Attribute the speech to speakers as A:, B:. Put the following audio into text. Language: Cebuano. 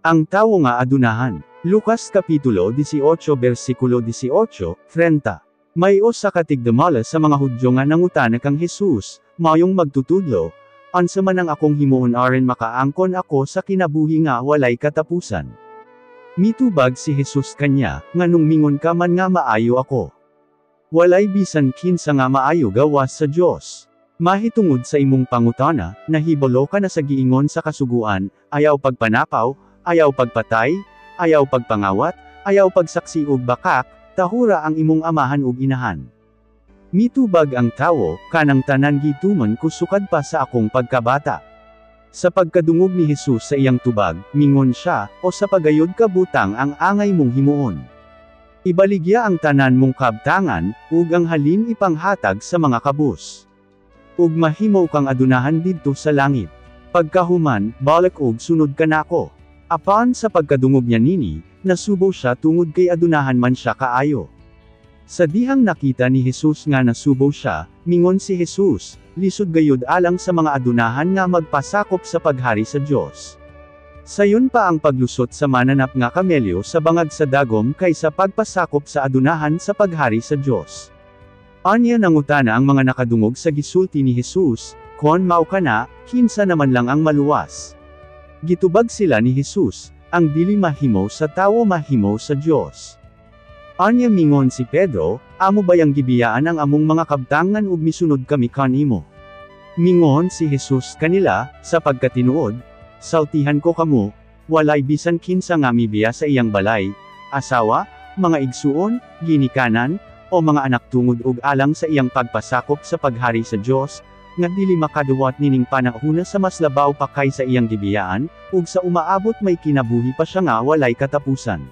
A: Ang tawo nga adunahan. Lucas Kapitulo 18 versikulo 18, 30. May usa ka tigdumala sa mga Hudyo nga nangutana kang Jesus, "Maayong magtutudlo, unsa man ang akong himuon aron makaangkon ako sa kinabuhi nga walay katapusan?" Mitubag si Jesus kanya, "Nganong mingon ka man nga maayo ako? Walay bisan kinsa nga maayo gawas sa Dios. Mahitungod sa imong pangutana, nahibalo ka na sa giingon sa kasuguan: ayaw pagpanapaw, ayaw pagpatay, ayaw pagpangawat, ayaw pagsaksi og bakak, tahura ang imong amahan ug inahan." Mitubag ang tawo, "Kanang tanan gituman ko sukad pa sa akong pagkabata." Sa pagkadungog ni Jesus sa iyang tubag, mingon siya, "Usa pa gayud ka butang ang angay mong himuon. Ibaligya ang tanan mong kabtangan, ug ang halin ipanghatag sa mga kabus. Ug mahimo kang adunahan didto sa langit. Pagkahuman, balik ug sunod ka nako." Apan sa pagkadungog niya nini, nasubo siya tungod kay adunahan man siya kaayo. Sa dihang nakita ni Jesus nga nasubo siya, mingon si Jesus, "Lisod gayud alang sa mga adunahan nga magpasakop sa paghari sa Dios. Sayon pa ang paglusot sa mananap nga kamelyo sa bangag sa dagom kaysa pagpasakop sa adunahan sa paghari sa Dios." Anya nangutana ang mga nakadungog sa gisulti ni Jesus, "Kon mao kana, kinsa naman lang ang maluwas?" Gitubag sila ni Jesus, "Ang dili mahimo sa tawo mahimo sa Dios." Anya mingon si Pedro, "Amo bayang gibiyaan ang among mga kabtangan ug misunod kami kanimo?" Mingon si Jesus kanila, "Sa pagkatinuod, sultihan ko kamo, walay bisan kinsa nga mibiya sa iyang balay, asawa, mga igsuon, ginikanan, o mga anak tungod ug alang sa iyang pagpasakop sa paghari sa Dios, nga dili makadawat nining panahuna sa mas labaw pa kaysa iyang gibiyaan, ug sa umaabot may kinabuhi pa siya nga walay katapusan."